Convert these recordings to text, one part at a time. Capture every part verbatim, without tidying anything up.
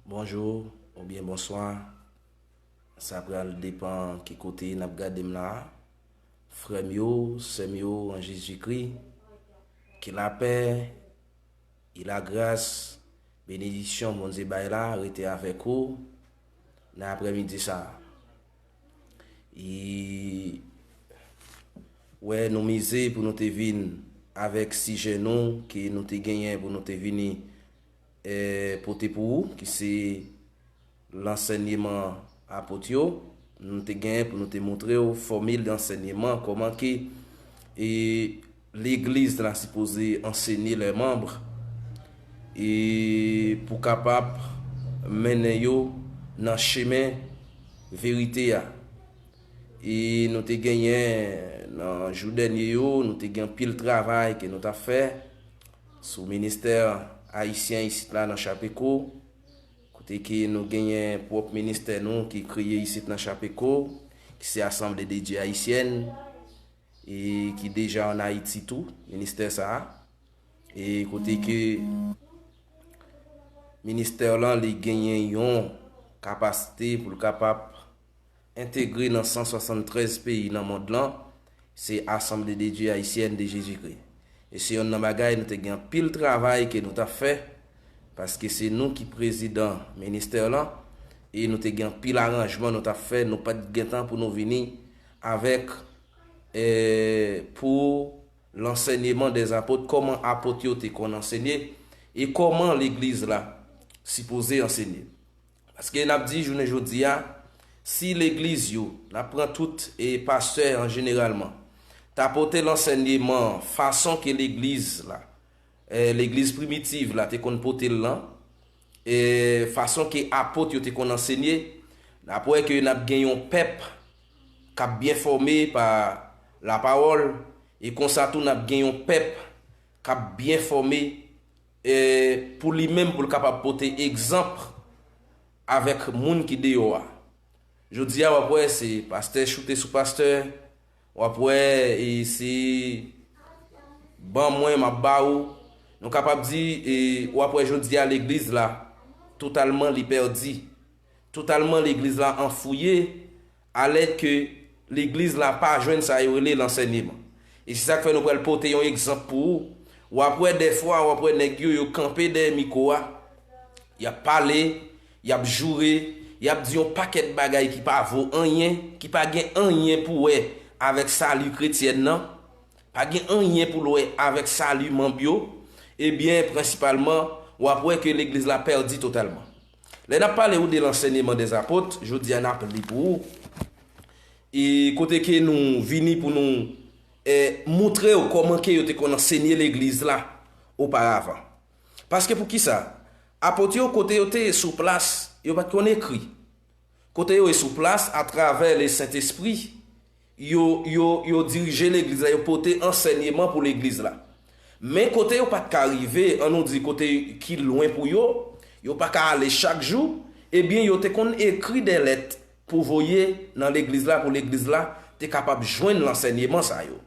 Bonjou oubyen bonswa. Sa pral depann ki kote n ap gade m la. Frè m yo, sè m yo an Jezikri, ke lapè e lagras, benediksyon Bondye bay la rete avèk ou nan aprèmidi sa a. E wè nou mize pou nou te vin avèk sijè nou ke nou te genyen pou nou te vini eh, pote pou ou, ki se lansèyman apot yo. Nou te gen pou nou te montre w fòmil dansèyman, kòman ke e, legliz la sipoze ansenye lè manb e pou kapab mennen yo nan chemen verite a. E nou te genyen nan jou dènye yo, nou te gen anpil travay ke nou t ap fè sou ministè ayisyen isit la nan Chapeko, kote ke nou genyen pwòp ministè nou ki kreye isit nan Chapeko, ki se Assemblée de Dieu Haïtienne, e ki deja ann Ayiti tou, ministè sa a. E kote ke ministè lan li genyen yon kapasite pou l kapab entegre nan san swasanntrèz peyi nan mond lan, se Assemblée de Dieu Haïtienne de Jésus-Christ. E se yonn nan bagay nou te gen anpil travay ke nou t ap fè, paske se nou ki prezidan ministè lan, e nou te gen anpil aranjman nou t ap fè, nou pa t gen tan pou nou vini avèk eh, pou lansèyman dè apot, kòman apot yo te konn ansenye e kòman legliz la sipoze ansenye. Paske n ap di jounen jodi a, si legliz yo, n ap pran tout e pastè an jeneralman, ta pote lansèyman fason ke legliz la, eh, legliz primitiv la te konn pote l lan, e fason ke apot yo te konn ansenye, n ap wè ke n ap gen yon pèp k ap byen fòme pa lapawòl, e konsa tou n ap gen yon pèp k ap byen fòme e pou li menm pou l kapab pote egzanp avèk moun ki deyò a. Jodi a w ap wè se pastè choute sou pastè, w ap wè e se ban mwen m ap ba ou. Nou kapab di e w ap wè jodi a legliz la totalman li pèdi. Totalman legliz la anfouye, alèske legliz la pa jwenn sa yo rele lansèyman. E se sa k fè nou pral pote yon egzanp pou ou. W ap wè dèfwa, w ap wè nèg yo, yo kanpe dèyè mikwo a, y ap pale, y ap joure, y ap di yon pakèt bagay ki pa vo anyen, ki pa gen anyen pou wè avèk sali kretyèn nan, pa gen anyen pou l wè avèk sali manm yo, ebyen, prensipalman, w ap wè ke legliz la pèdi totalman. Lè n ap pale ou de lansèyman dè apot, jodi a n ap li pou ou, e kote ke nou vini pou nou eh, montre w kòman ke yo te konn ansenye legliz la oparavan. Paske poukisa? Apot yo, kote yo te ye sou plas, yo pa t konn ekri. Kote yo ye sou plas, atravè le Sentespri, yo, yo, yo dirije legliz la, yo pote ansèyman pou legliz la. Men kote yo pa t ka rive, an nou di kote ki lwen pou yo, yo pa ka ale chak jou, ebyen yo te konn ekri de lèt pou voye nan legliz la, pou legliz la te kapab jwenn lansèyman sa yo.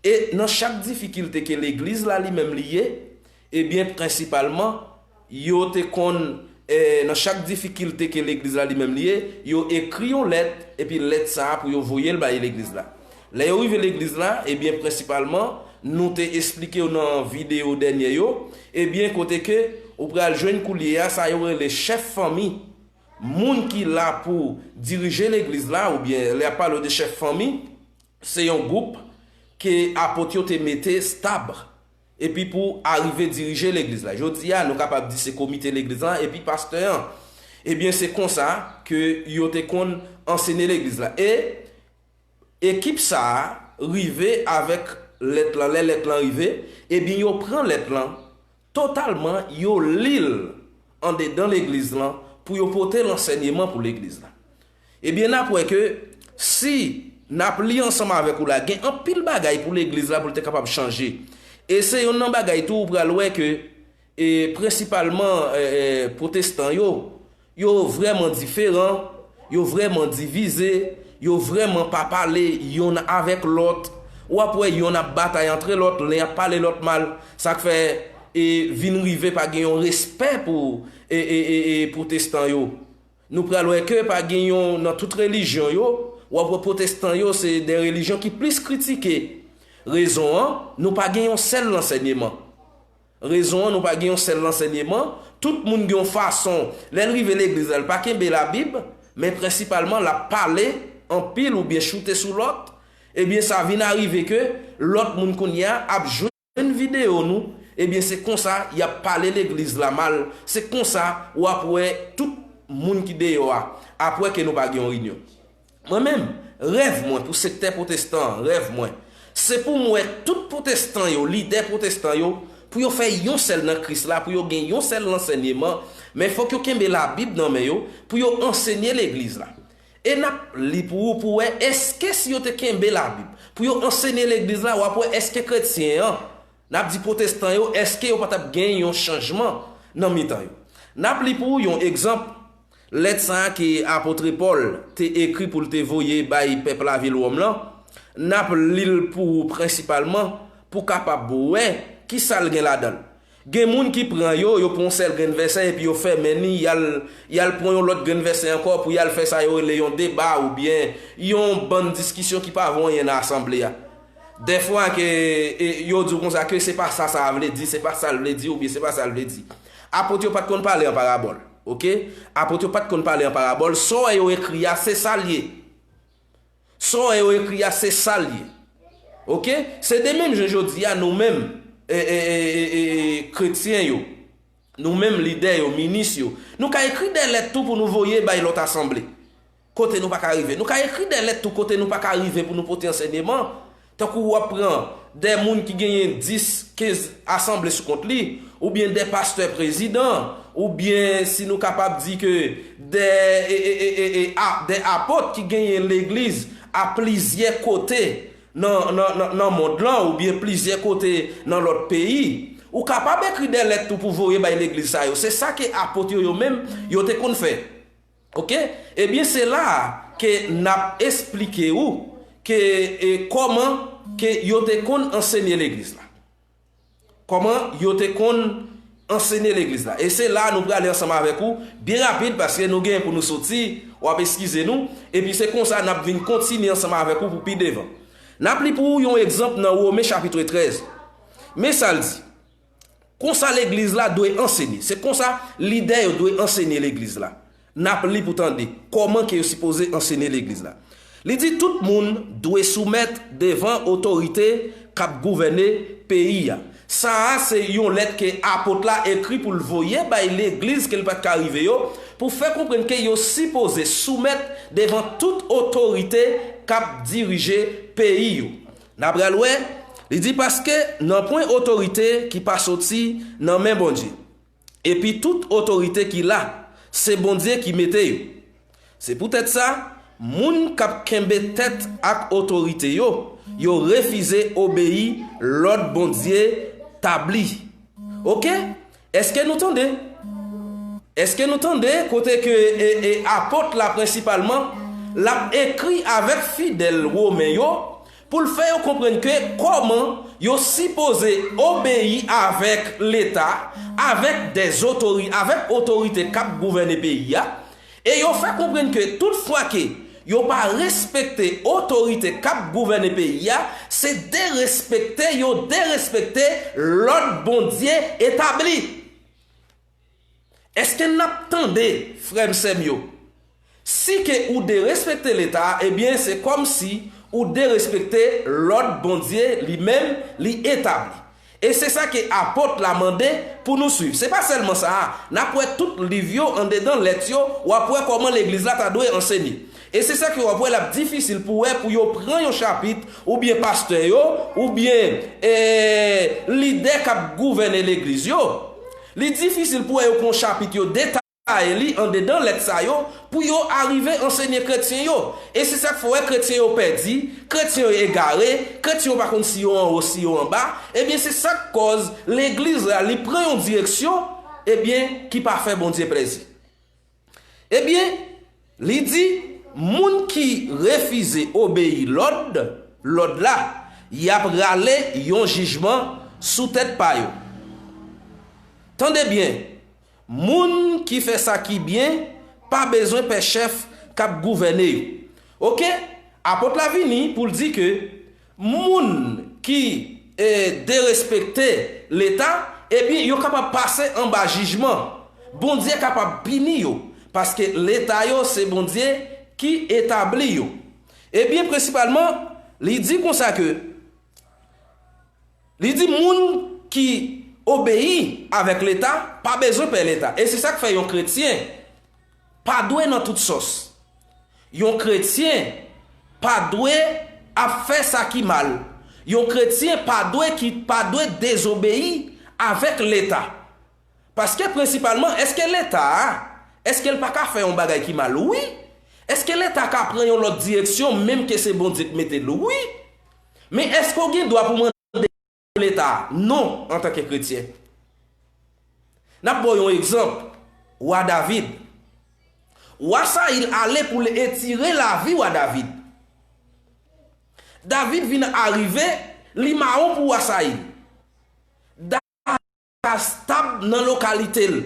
E nan chak difikilte ke legliz la li menm li ye, ebyen, prensipalman, yo te konn, eh, nan chak difikilte ke legliz la li menm li ye, yo ekri yon lèt, epi lèt sa a pou yo voye l bay legliz la. Lè yo rive legliz la, ebyen, prensipalman, nou te esplike yo nan videyo dènye yo, ebyen, kote ke ou pral jwenn koulye a, sa yo rele chèf fanmi, moun ki la pou dirije legliz la, oubyen lè y ap pale de chèf fanmi, se yon gwoup ke apot yo te mete stab, epi pou arive dirije legliz la. Jodi a, nou kapab di se komite legliz la, epi pastè an. Ebyen, se konsa ke yo te konn ansenye legliz la. E ekip sa a rive avèk lèt lan. Lè lèt lan rive, ebyen, yo pran lèt lan totalman, yo li l andedan legliz lan pou yo pote lansèyman pou legliz la. Ebyen, n ap wè ke si n ap li ansanm avèk ou la, gen anpil bagay pou legliz la pou l te kapab chanje. E se youn nan bagay tou ou pral wè ke, e, prensipalman, e, e, pwotestan yo, yo vrèman diferan, yo vrèman divize, yo vrèman pa pale yonn avèk lòt. W ap wè yonn ap batay antre lòt, len ap pale lòt mal. Sa k fè, e, vin rive pa gen yon respè pou, e, e, e, e pwotestan yo, nou pral wè ke pa gen yon, nan tout relijyon yo, w ap wè pwotestan yo se de relijyon ki plis kritike. Rezon an, nou pa gen yon sèl lansèyman. Rezon an, nou pa gen yon sèl lansèyman. Tout moun gen yon fason, lè l rive legliz la, l pa kenbe Labib, men prensipalman l ap pale anpil oubyen choute sou lòt. Ebyen, sa vin arive ke lòt moun kounye a ap jwenn videyo nou, ebyen, se konsa y ap pale legliz la mal, se konsa w ap wè tout moun ki deyò a ap wè ke nou pa gen yon reyinyon. Mwen menm, rèv mwen pou sektè pwotestan an, rèv mwen, se pou m wè tout pwotestan yo, lidè pwotestan yo, pou yo fè yon sèl nan Kris la, pou yo gen yon sèl lansèyman, men fòk yo kenbe Labib nan men yo, pou yo ansenye legliz la. E n ap li pou ou pou wè èske si yo te kenbe Labib, pou yo ansenye legliz la, w ap wè èske kretyen an, n ap di pwotestan yo, èske yo pa t ap gen yon chanjman nan mitan yo. N ap li pou ou yon egzanp, lèt sa a ke apot Pòl te ekri pou l te voye bay pèp lavil Wòm lan, n ap li l pou ou prensipalman pou w kapab wè kisa l gen ladan l. Gen moun ki pran yo, yo pran yon sèl grenn vèsè epi yo fèmen li, y al, y al pran yon lòt grenn vèsè ankò pou y al fè sa yo rele yon deba oubyen yon bann diskisyon ki pa vo anyen nan asanble a. Dèfwa ke e, yo di w konsa ke se pa sa sa a vle di, se pa sa l vle di oubyen se pa sa l vle di. Apot yo pa t konn pale an parabòl, oke? Apot yo pa t konn pale an parabòl, sa w wè yo ekri a, se sa l ye. Sa w wè yo ekri a, se sa l ye. Oke? Se de menm jan jodi a, nou menm, e, e, e, e, e, kretyen yo, nou menm lidè yo, minis yo, nou ka ekri de lèt tou pou nou voye bay lòt asanble. Kote nou pa ka rive. Nou ka ekri de lèt tou kote nou pa ka rive pou nou pote ansèyman. Tankou w ap pran de moun ki genyen dis, kenz asanble sou kont li, oubyen de pastè prezidan, oubyen si nou kapab di ke de, e, e, e, e, e, a, de apot ki genyen legliz a plizyè kote nan, nan, nan, nan mond lan, oubyen plizyè kote nan lòt peyi. Ou kapab ekri de lèt tou pou voye bay legliz sa yo. Se sa ke apot yo, yo menm, yo te konn fè. Oke? Ebyen, se la a ke n ap esplike ou ke, e, kòman ke yo te konn ansenye legliz la. Kòman yo te konn ansenye legliz la. E se la a nou prale ansanm avèk ou, byen rapid, paske nou gen pou nou soti, w ap eskize nou, epi se konsa n ap vin kontinye ansanm avèk ou pou pi devan. N ap li pou ou yon egzanp nan Women chapit trèz. Men sa l di. Konsa legliz la dwe ansenye. Se konsa lidè yo dwe ansenye legliz la. N ap li pou tande kòman ke yo sipoze ansenye legliz la. Li di tout moun dwe soumèt devan otorite k ap gouvène peyi a. Sa a se yon lèt ke apot la ekri pou l voye bay legliz ke l pa t ka rive yo, pou fè konprann ke yo sipoze soumèt devan tout otorite k ap dirije peyi yo. N ap pral wè, li di, paske nanpwen otorite ki pa soti nan men Bondye. Epi tout otorite ki la, se Bondye ki mete yo. Se poutèt sa, moun k ap kenbe tèt ak otorite yo, yo refize obeyi lòd Bondye tabli. Oke? Èske nou tande? Èske nou tande kote ke, e, e, apot la prensipalman, l ap ekri avèk fidèl women yo, pou l fè yo konprann ke kòman yo sipoze obeyi avèk Leta, avèk dè otori-, avèk otorite k ap gouvène peyi a, e yo fè konprann ke tout fwa ke yo pa respekte otorite k ap gouvène peyi a, se derespekte yo derespekte lòd Bondye etabli. Èske n ap tande, frè m, sè m yo? Si ke ou derespekte Leta a, ebyen, se kòmsi ou derespekte lòd Bondye li menm li etabli. E se sa ke apot la mande pou nou swiv. Se pa sèlman sa a, n ap wè tout liv yo andedan lèt yo, w ap wè kòman legliz la ta dwe ansenye. E se sa ke w ap wè l ap difisil pou wè pou yo pran yon chapit, oubyen pastè yo, oubyen, e, lidè k ap gouvène legliz yo. Li difisil pou wè yo pran yon chapit, yo detaye li andedan lèt sa yo, pou yo arive ansenye kretyen yo. E se sa k fè w wè kretyen yo pèdi, kretyen yo egare, kretyen yo pa konn si yo anwo, si yo anba. Ebyen, se sa k kòz legliz la, li pran yon direksyon, ebyen, ki pa fè Bondye plezi. Ebyen, li di, moun ki refize obeyi lòd, lòd la, y ap rale yon jijman sou tèt pa yo. Tande byen, Moun ki fè sa ki byen pa bezwen pè chèf k ap gouvène yo. Oke, apot la vini pou l di ke moun ki e, derespekte Leta, ebyen, yo kapab pase anba jijman. Bondye kapab pini yo, paske Leta yo se Bondye ki etabli yo. Ebyen, prensipalman, li di konsa ke, li di moun ki obeyi avèk Leta pa bezwen pè Leta. E se sa k fè yon kretyen pa dwe nan tout sòs. Yon kretyen pa dwe ap fè sa ki mal. Yon kretyen pa dwe ki pa dwe dezobeyi avèk Leta. Paske prensipalman, èske Leta a, èske l pa ka fè yon bagay ki mal? Wi. Èske Leta ka pran yon lòt direksyon menm ke se Bondye k mete l? Wi. Men èske w gen dwa pou mande Leta? Non, antanke kretyen. N ap ba w yon egzanp. Wa David. Wa Sayil ale pou l etire lavi wa David. David vin arive, li mawon pou wa Sayil. David pa ka stab nan lokalite l.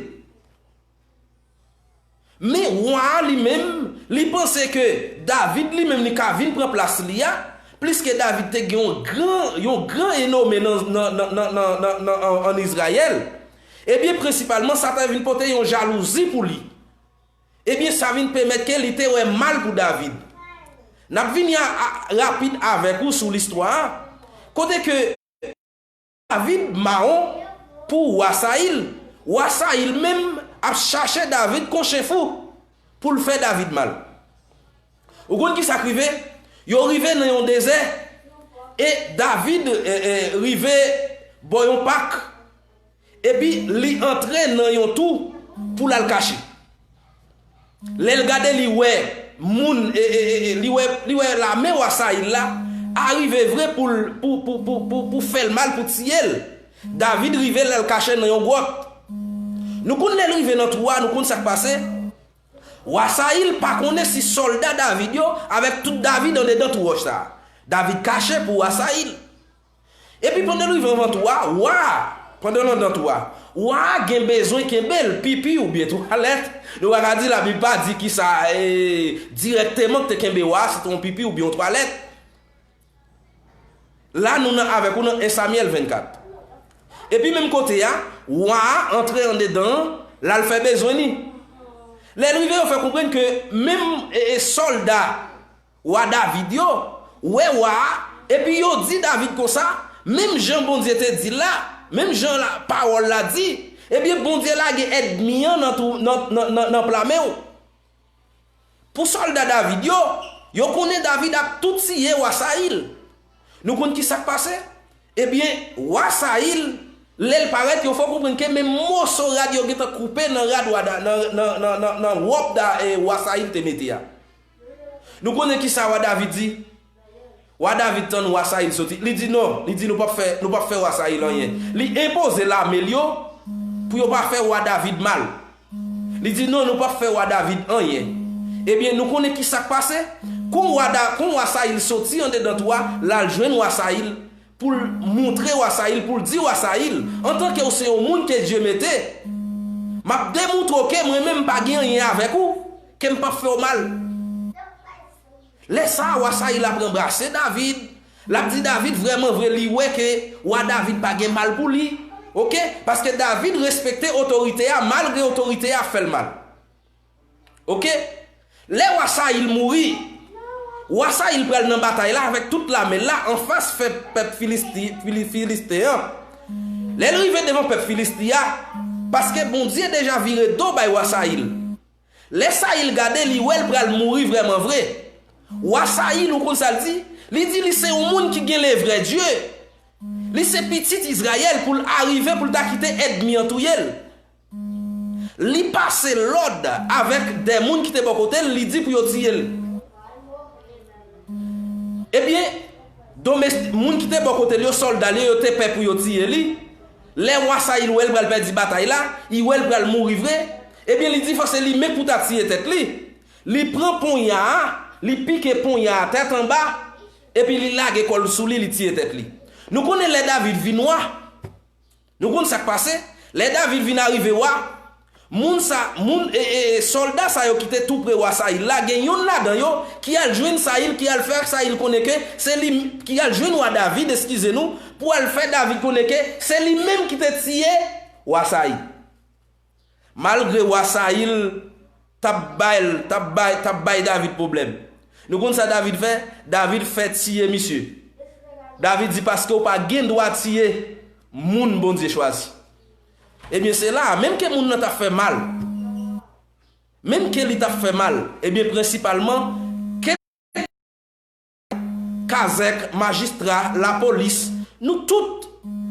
Men wa a li menm, li panse ke David li menm li ka vin pran plas li a, pliske David te gen yon gran, yon gran enome nan, nan, nan, nan, nan, nan, nan, an, an Izrayèl. Ebyen, prensipalman, Satan vin pote yon jalouzi pou li. Ebyen, sa vin pèmèt ke li te wè mal pou David. N ap vini a, a, rapid avèk ou sou listwa a, kote ke David mawon pou wa Sayil. Wa Sayil menm ap chache David kon chen fou pou l fè David mal. Ou konn ki sa k rive? Yo rive nan yon dezè e David e, e, rive bò yon pak, epi li antre nan yon tou pou l al kache. Lè l gade, li wè moun, e, e, e, e, li wè, li wè lame wa Sayil la arive vre pou l, pou, pou, pou, pou, pou fè l mal, pou tiye l. David rive, l al kache nan yon gwòt. Nou konn lè l rive nan twou a, nou konn sa k pase. Wa Sayil pa konnen si sòlda David yo avèk tout David andedan twou wòch sa a. David kache pou wa Sayil. Epi pandan l rive anvan twou a, wa a, pandan l andan twou a, wa a gen bezwen kenbe l, pipi oubyen twalèt. Nou pa ka di Labib pa di kisa e, dirèkteman k te kenbe wa a, si te yon pipi oubyen yon twalèt. La, nou nan avèk ou nan en Samyèl vennkat. Epi menm kote a, wa a antre andedan an, l al fè bezwen li. Lè l rive, yo fè konprann ke menm e, e, sòlda wa David yo wè wa a, epi yo di David konsa, menm jan Bondye te di l la, menm jan la, pawòl la di, ebyen, Bondye lage ènmi an nan twou, nan, nan, nan, nan pla men w. Pou sòlda David yo, yo konnen David ap tou tiye wa Sayil. Nou konn ki sa k pase? Ebyen, wa Sayil, lè l parèt, yo fè w konprann ke menm moso rad yo gentan koupe nan rad wa Da-, nan, nan, nan, nan, nan wòb Da-, e, wa Sayil te mete a. Nou konnen ki sa wa David di? Wa David tann wa Sayil soti. Li di, "Non," li di, "nou p ap fè, nou p ap fè wa Sayil anyen." Li enpoze lame l yo pou yo pa fè wa David mal. Li di, "Non, nou p ap fè wa David anyen." Ebyen, nou konnen ki sa k pase? Kon wa Da-, kon wa Sayil soti andedan twou a, l al jwenn wa Sayil pou l montre wa Sayil, pou l di wa Sayil, "Antanke w se yon moun ke Dye mete, m ap demontre w ke mwen menm m pa gen anyen avèk ou, ke m p ap fè w mal." Lè sa a, wa Sayil ap ranbrase David. L ap di David, vrèman vre, li wè ke wa David pa gen mal pou li. Oke? Paske David respekte otorite a, malgre otorite a ap fè l mal. Oke? Lè wa Sayil mouri, wa Sayil pral nan batay la avèk tout lame l la anfas fè pèp Filisti, Fili-, Filisten an. Lè l rive devan pèp Filisti a, paske Bondye deja vire do bay wa Sayil. Lè Sayil gade, li wè l pral mouri vrèman vre. Wa Sayil, ou konn sa l di? Li di li se yon moun ki gen levrè Dye. Li se pitit Izrayèl pou l arive pou l ta kite ènmi an touye l. Li pase lòd avèk de moun ki te bò kote l, li di pou yo tiye l. Ebyen, domès-, moun ki te bò kote l yo, sòlda l yo, yo te pè pou yo tiye li. Lè wa Sayil wè l pral pèdi batay la, li wè l pral mouri vre, ebyen, li di fò se li menm pou ta tiye tèt li. Li pran ponya a, li pike ponya a tèt anba, epi li lage kò l sou li, li tiye tèt li. Nou konnen lè David vin wa, nou konn sa k pase? Lè David vin arive wa, Moun sa, moun, e, e, e, sòlda sa yo ki te tou pre wa Sayil la, gen yonn ladan yo ki al jwenn Sayil, ki al fè ak Sayil konnen ke se li, ki al jwenn wa David, eskize nou, pou al fè David konnen ke se li menm ki te tiye wa Sayil. Malgre wa Sayil t ap bay, t ap bay, t ap bay David pwoblèm. Nou konn sa David fè? David fè tiye misye. David di, "Paske w pa gen dwa tiye moun Bondye chwazi." Ebyen, se la a, menm ke moun nan t ap fè mal, menm ke li t ap fè mal, ebyen, prensipalman, ke kazèk, majistra, lapolis, nou tout,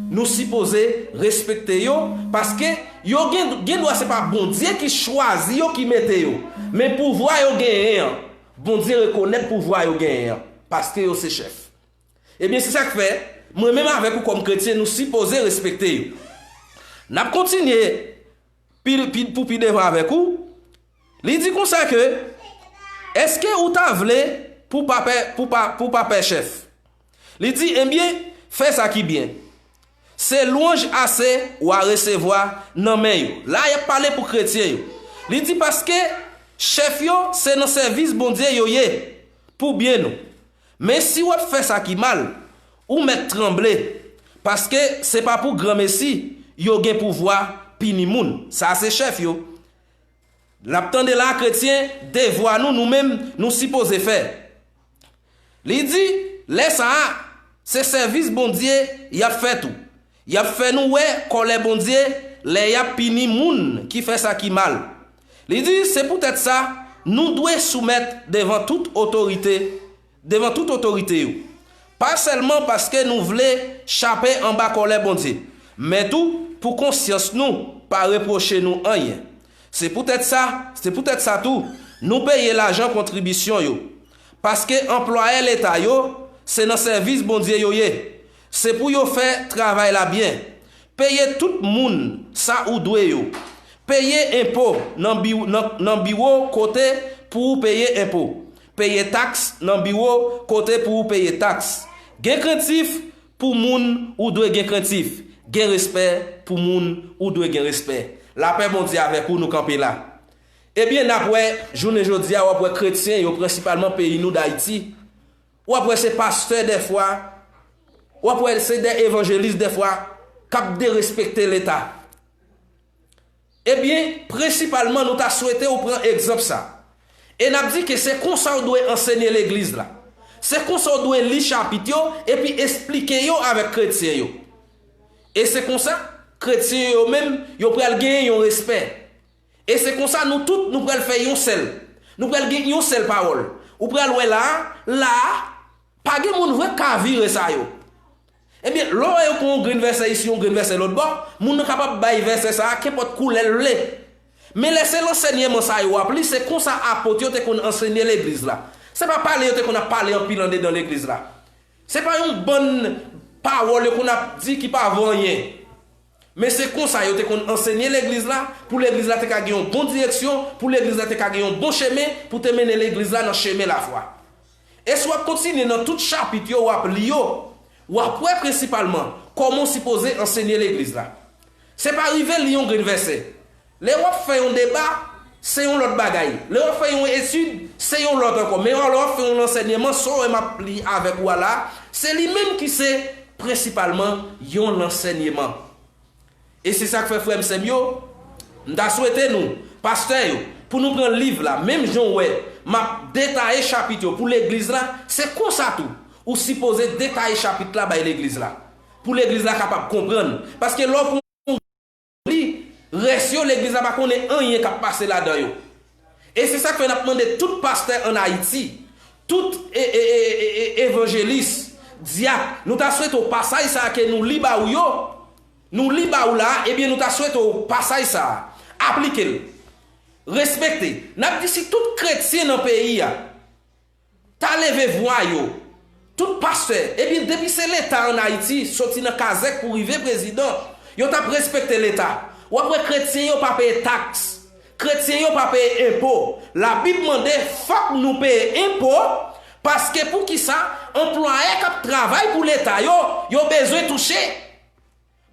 nou sipoze respekte yo, paske yo gen, gen dwa se pa Bondye ki chwazi yo, ki mete yo, men pouvwa yo genyen an, Bondye rekonèt pouvwa yo genyen an, paske yo se chèf. Ebyen, se sa k fè, mwen menm avèk ou kòm kretyen, nou sipoze respekte yo. N ap kontinye pi, pi, pou pi devan avèk ou. Li di konsa ke, èske ou ta vle pou pa pè, pou pa, pou pa pè chèf? Li di, ebyen, fè sa ki byen. Se lwanj ase w a resevwa nan men yo. La, y ap pale pou kretyen yo. Li di, paske chèf yo, se nan sèvis Bondye yo ye, pou byen nou. Men si w ap fè sa ki mal, ou mèt tranble, paske se pa pou granmesi yo gen pouvwa pini moun. Sa se chèf yo. N ap tande la, kretyen, devwa nou, nou menm, nou sipoze fè. Li di, lè sa a, se sèvis Bondye y ap fè tou. Y ap fè nou wè kòlè Bondye lè y ap pini moun ki fè sa ki mal. Li di, se poutèt sa, nou dwe soumèt devan tout otorite, devan tout otorite yo. Pa sèlman paske nou vle chape anba kòlè Bondye, men tou pou konsyans nou pa repwoche nou anyen. Se poutèt sa, se poutèt sa tou, nou peye lajan kontribisyon yo. Paske anplwayè Leta yo, se nan sèvis Bondye yo ye. Se pou yo fè travay la byen. Peye tout moun sa ou dwe yo. Peye enpo nan bi-, nan, nan biwo kote pou ou peye enpo. Peye taks nan biwo kote pou ou peye taks. Gen krentif pou moun ou dwe gen krentif. Gen respè pou moun ou dwe gen respè. Lapè Bondye avèk ou, nou kanpe la. Ebyen, n ap wè, jounen jodi a, w ap wè kretyen yo, prensipalman peyi nou Dayiti, w ap wè se pastè dèfwa, w ap wè se de evanjelis dèfwa, k ap derespekte Leta. Ebyen, prensipalman, nou ta swete w pran egzanp sa. E n ap di ke se konsa w dwe ansenye legliz la. Se konsa w dwe li chapit yo, epi esplike yo avèk kretyen yo. E se konsa, kretyen yo menm, yo pral genyen yon respè. E se konsa, nou tout, nou pral fè yon sèl. Nou pral gen yon sèl pawòl. Ou pral wè la a, la a, pa gen moun vre k ka vire sa yo. Ebyen, lè w wè yo pran yon grenn vèsè isi, yon grenn vèsè lòt bò, moun nan kapab bay vèsè sa a kenpòt koulè l vle. Men lè se lansèyman sa yo w ap li, se konsa apot yo te konn ansenye legliz la. Se pa pale yo te konn ap pale anpil andedan legliz la. Se pa yon bann pawòl yo konn ap di ki pa vo anyen. Men se konsa yo te konn ansenye legliz la, pou legliz la te ka gen yon bon direksyon, pou legliz la te ka gen yon bon chemen, pou te mennen legliz la nan chemen lafwa. E si w ap kontinye nan tout chapit yo, w ap li yo, w ap wè prensipalman kòman w sipoze ansenye legliz la. Se pa rive li yon grenn vèsè. Lè w ap fè yon deba, se yon lòt bagay. Lè w ap fè yon etid, se yon lòt ankò. Men lè w ap fè yon lansèyman, sa w wè m ap li avèk ou a la, se li menm ki se prensipalman yon lansèyman. E se sa k fè, frè m, sè m yo, m ta swete nou, pastè yo, pou nou pran liv la, menm jan w wè m ap detaye chapit yo pou legliz la, se konsa tou ou sipoze detaye chapit la bay legliz la, pou legliz la kapab konprann. Paske lè w pran li, rès yo, legliz la pa konnen anyen k ap pase ladan yo. E se sa k fè n ap mande tout pastè ann Ayiti, tout e, e, e, e, e, evanjelis, dyak, nou ta swete w pasaj sa a ke nou li ba ou yo, nou li ba ou la a, ebyen, nou ta swete w pasaj sa a, aplike l, respekte. N ap di si tout kretyen nan peyi a ta leve vwa yo, tout pastè, ebyen, depi se Leta ann Ayiti, soti nan kazèk pou rive prezidan, yo t ap respekte Leta. W ap wè kretyen yo pa peye taks, kretyen yo pa peye enpo. Labib mande fòk nou peye enpo, paske poukisa? Anplwayè k ap travay pou Leta yo, yo bezwen touche.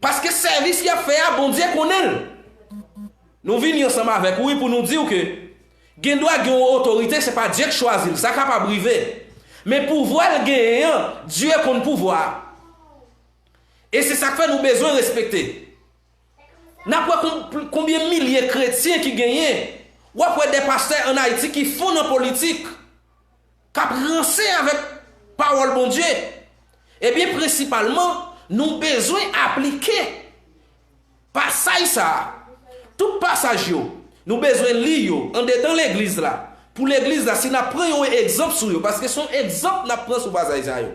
Paske sèvis y ap fè a, Bondye konnen l. Nou vini ansanm avèk ou, wi, pou nou di w ke gen dwa gen yon otorite, se pa Dye k chwazi l, sa kapab rive. Men pouvwa l genyen an, Dye konn pouvwa a. E se sa k fè nou bezwen respekte. N ap wè kon-, konbyen milye kretyen ki genyen. W ap wè de pastè ann Ayiti ki fon nan politik, k ap ranse avèk pawòl Bondye. Ebyen, prensipalman, nou bezwen aplike pasaj sa a. Tout pasaj yo, nou bezwen li yo andedan legliz la. Pou legliz la, si n ap pran yon egzanp sou yo, paske se yon egzanp n ap pran sou pasaj sa yo.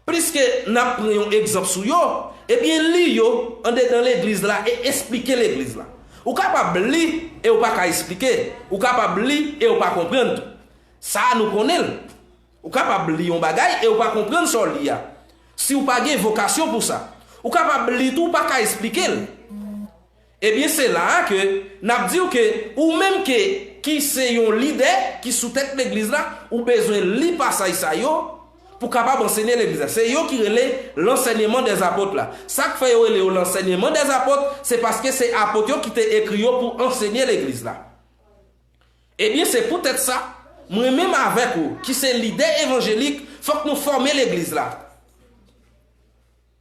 Pliske n ap pran yon egzanp sou yo, ebyen, li yo andedan legliz la e esplike legliz la. Ou kapab li e ou pa ka esplike. Ou kapab li e ou pa konprann tou. Sa a nou konnen l. Ou kapab li yon bagay e ou pa konprann sa w li a. Si w pa gen vokasyon pou sa. Ou kapab li tou, ou pa ka esplike l. Ebyen, se la a ke n ap di w ke ou menm ke, ki se yon lidè ki sou tèt legliz la, ou bezwen li pasaj sa yo pou kapab ansenye legliz la. Se yo ki rele lansèyman dèzapot la. Sa k fè yo rele yo lansèyman dèzapot, se paske se apot yo ki te ekri yo pou ansenye legliz la. Ebyen, se poutèt sa, mwen menm avèk ou, ki se lidè evanjelik, fòk nou fòme legliz la.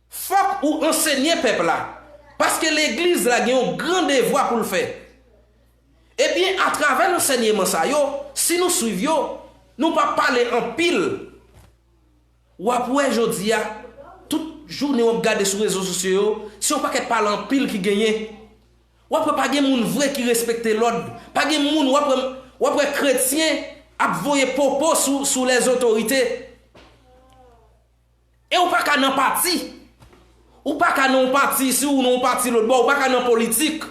Fòk ou ansenye pèp la. Paske legliz la gen yon gran devwa pou l fè. Ebyen, atravè lansèyman sa yo, si nou swiv yo, nou p ap pale anpil. W ap wè jodi a, tout jounen w ap gade sou rezo sosyo yo, se yon pakèt pale anpil ki genyen. W ap wè pa gen moun vre ki respekte lòd. Pa gen moun, w ap wè, w ap wè kretyen ap voye popo sou, sou lèzotorite. E ou pa ka nan pati. Ou pa ka nan yon pati isi, ou nan yon pati lòt bò, ou pa ka nan politik,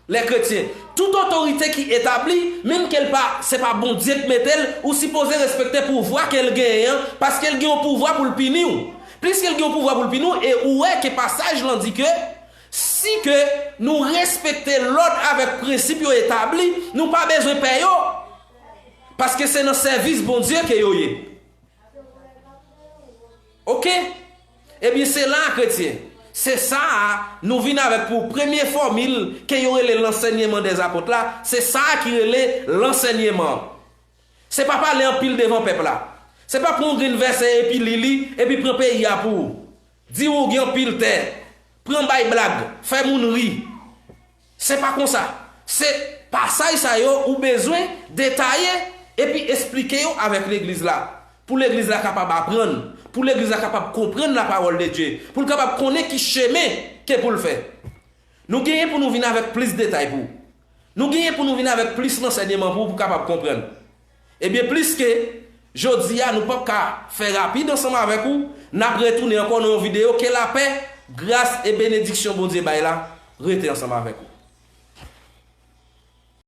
lè kretyen. Tout otorite ki etabli, menm ke l pa, se pa Bondye k mete l, ou sipoze respekte pouvwa ke l genyen an, paske l gen yon pouvwa pou l pini w. Pliske l gen yon pouvwa pou l pini w, e ou wè ke pasaj lan di ke si ke nou respekte lòd avèk prensip yo etabli, nou pa bezwen pè yo, paske se nan sèvis Bondye ke yo ye. Oke? Ebyen, se la a, kretyen. Se sa a, nou vin avèk pou premye fòmil ke yo rele lansèyman dèzapot la, se sa a ki rele lansèyman an. Se pa pale anpil devan pèp la. Se pa pran yon grenn vèsè epi li li, epi pran peyi a pou ou. Di ou gen anpil tè. Pran bay blag, fè moun ri. Se pa konsa. Se pasaj sa yo ou bezwen detaye epi esplike yo avèk legliz la. Pou legliz la kapab aprann, pou legliz la kapab konprann la parole de Dieu, pou l kapab konnen ki chemen ke pou l fè. Nou genyen pou nou vin avèk plis detay pou ou. Nou genyen pou nou vin avèk plis lansèyman pou ou, pou w kapab konprann. Ebyen, pliske jodi a nou p ap ka fè rapid ansanm avèk ou, n ap retounen ankò nan yon videyo. Ke lapè, gras e benediksyon Bondye bay la rete ansanm avèk ou.